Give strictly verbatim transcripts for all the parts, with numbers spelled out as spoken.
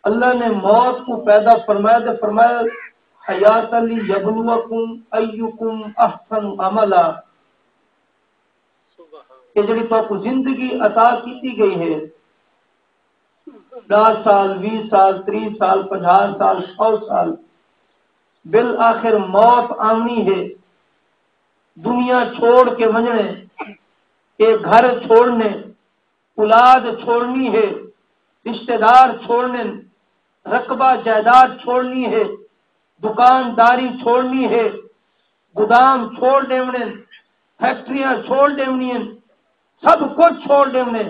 اللہ نے موت کو پیدا فرمایا تے فرمایا، حیات لیبلوکم ایکم احسن عملا۔ کہ جڑی تہاکوں زندگی عطا کیتی گئی ہے، ݙاہ سال، ویہہ سال، تریہہ سال، پنجاہ سال، سو سال، بالآخر موت آونی ہے۔ دنیا چھوڑ کے ونڄݨے، اے گھر چھوڑنے، اولاد چھوڑنی ہے، رشتہ دار چھوڑنے، رقبہ جائیداد چھوڑنی ہے، دکانداری چھوڑنی ہے، گودام چھوڑ ݙیوݨے، فیکٹریاں چھوڑ ݙیوݨی ہن، سب کجھ چھوڑ ݙیوݨے۔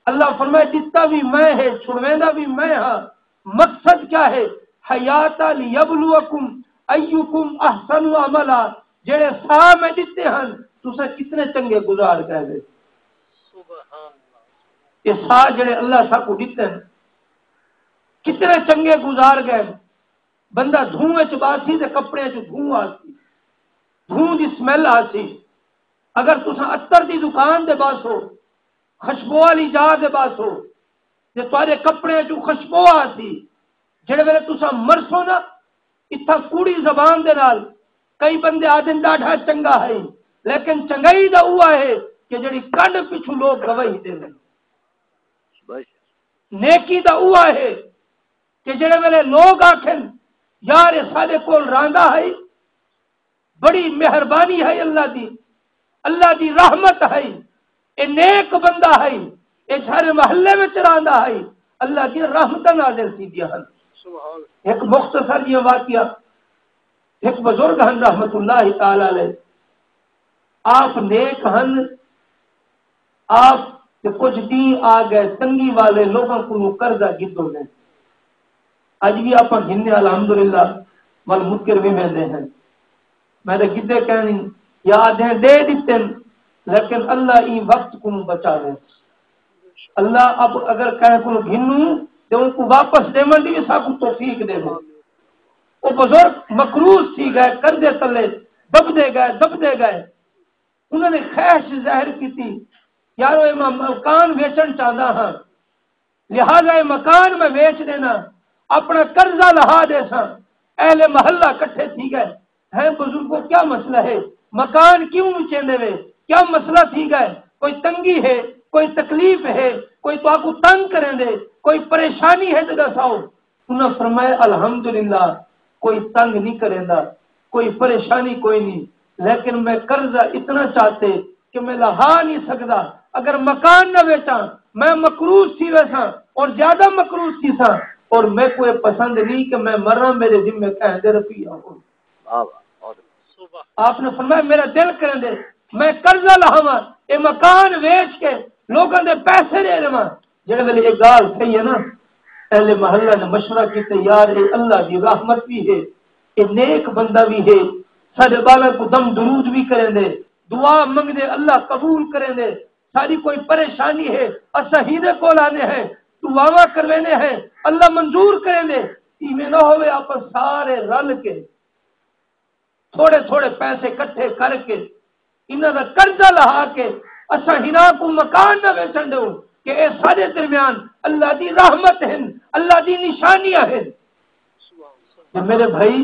اللہ فرمائے، ݙتا وی میں ہے، چھڑویندا وی میں ہاں۔ مقصد کیا ہے؟ حیات لیبلوکم ایکم احسن عملا۔ جڑے ساہ میں ݙتے ہن، تساں کتنے چنگے گزار ڳئے وے۔ سبحان اللہ۔ یہ ساہ جڑے اللہ ساکوں ݙتے ہن، کتنے چنگے گزار ڳئے۔ بندہ دھوں وچ ٻاہسی تے کپڑے چ دھوں آسی، دھوں دی سمیل آسی۔ اگر تساں عطر دی دکان تے ٻاہسو، خوشبو والی جاہ تے ٻاہسو، تے تہاݙے کپڑے چوں خوشبو آسی۔ جڑے ویلے تساں مرسو نا، اتھاں کوڑی زبان دے نال کئی بندے آہدن ݙاڈھا چنگا ہے، لیکن چنگائی دا اوہا ہے کہ جڑی کنڈ پچھوں لوک گواہی ݙیندن۔ نیکی دا اوہا ہے کہ جڑے ویلے لوگ آکھن، یار، اے ساݙے کول رہندا ہے، بڑی مہربانی ہے اللہ دی، اللہ دی رحمت ہے، اے نیک بندہ ہے، اے سارے محلے وچ رہندا ہے، اللہ دی رحمتاں نازل تھیندیاں ہن۔ سبحان۔ ہک مختصر جیہاں واقعہ، ہک بزرگ ہن رحمت اللہ تعالی علیہ، آپ نیک ہن، آپ تے کجھ ݙینہہ آ ڳئے، تنگی والے لوگاں کولوں قرضہ گھدو نے۔ اڄ وی آپاں گھنے الحمدللہ، ول منکر وی ویندے ہیں۔ میں تے گھدے کائنی، یا آہدے ݙے ݙتن، لیکن اللہ ایں وقت کوں بچاوے۔ اللہ اب اگر کہیں کوں گھنوں تے اونکوں واپس ݙیوݨ دی وی ساکوں توفیق ݙیوے۔ او بزرگ مقروض تھی ڳئے، قرضے تلے دٻدے ڳئے، دٻدے ڳئے۔ انہاں نے خواہش ظاہر کیتی، یارو، اے میں مکان ویچݨ چاہندا ہاں، لہذا اے مکان میں ویچ ݙینا، اپݨا قرضہ لہا ݙیساں۔ اہل محلہ کٹھے تھی ڳئے، ہیں بزرگو، کیا مسئلہ ہے؟ مکان کیوں وچیندے وے؟ کیا مسئلہ تھی ڳئے؟ کوئی تنگی ہے؟ کوئی تکلیف ہے؟ کوئی تہاکوں تنگ کریندے؟ کوئی پریشانی ہے تے ݙساؤ۔ انہاں فرمایا، الحمدللہ، کوئی تنگ نہیں کریندا، کوئی پریشانی کوئی نہیں، لیکن میں قرضہ اتنا چاتے کہ میں لہا نہیں سکدا۔ اگر مکان نہ ویچاں، میں مقروض تھی ویساں اور زیادہ مقروض تھیساں، اور میکوں اے پسند نہیں کہ میں مراں، میرے ذمے کہیں دے روپیہ ہون۔ واہ واہ، بہت۔ آپ نے فرمایا، میرا دل کریندے میں قرضہ لہاواں، اے مکان ویچ کے لوکاں دے پیسے ݙے ݙیواں۔ جڑے ویلے اے ڳالھ تھئی ہے نا، اہل محلہ نے مشورہ کیتے، یار، اے اللہ دی رحمت وی ہے، اے نیک بندہ وی ہے، ساݙے ٻالاں کوں دم درود وی کریندے، دعا منگدے، اللہ قبول کریندے، ساݙی کوئی پریشانی ہے، اساں ہیندے کول آندے ہیں، دعاواں کرویندے ہیں، اللہ منظور کریندے۔ ایویں نہ ہووے آپاں سارے رل کے تھوڑے تھوڑے پیسے کٹھے کر کے، انہاں دا قرضہ لہا کے، اساں ہناں کوں مکان نہ ویچݨ ݙیوں کہ اے ساݙے درمیان اللہ دی رحمت ہن، اللہ دی نشانیاں ہن۔ تے میرے بھائی،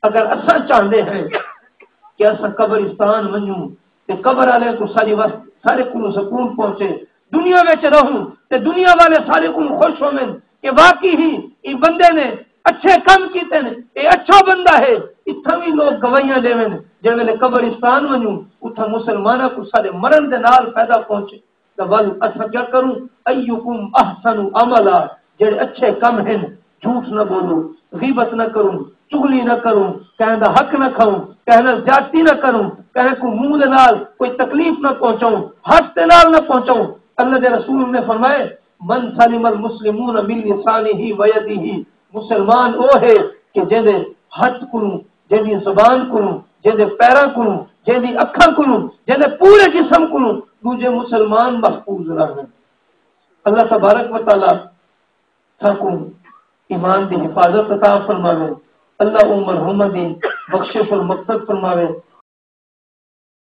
اگر اساں چاہندے ہیں کہ اساں قبرستان ونڄوں تے قبر والے کوں ساݙی وس-، ساݙے کوں سکون پہنچے، دنیا وچ رہوں تے دنیا والے ساݙے کوں خوش ہوون کہ واقعی ہی ایں بندے نے اچھے کم کیتے نے، اے اچھا بندہ ہے، اتھاں وی لوگ گواہیاں ݙیون۔ جے ویلے قبرستان ونڄوں، اتھاں مسلماناں کوں ساݙے مرݨ دے نال فائدہ پہنچے۔ تاں ول اساں کیا کروں؟ ایکم احسن عملا، جڑے اچھے کم ہن، جھوٹ نہ بولوں، غیبت نہ کروں، چغلی نہ کروں، کہیں دا حق نہ کھاؤں، کہیں نال زیادتی نہ کروں، کہیں کوں منہ دے نال کوئی تکلیف نہ پہنچاؤں، ہتھ دے نال نہ پہنچاؤں۔ اللہ دے رسول نے فرمائے، من سلم المسلمون من لسانہ و یدہ، مسلمان او ہے کہ جیندے ہتھ کوں، جیندی زبان کوں، جیندے پیراں کوں، جیندی اکھاں کوں، جیندے پورے جسم کوں ݙوجھے مسلمان محفوظ رہن۔ اللہ تبارک و تعالی ساکوں ایمان دی حفاظت عطا فرماوے۔ اللہ اوں مرحومہ دی بخشش اور مغفرت فرماوے۔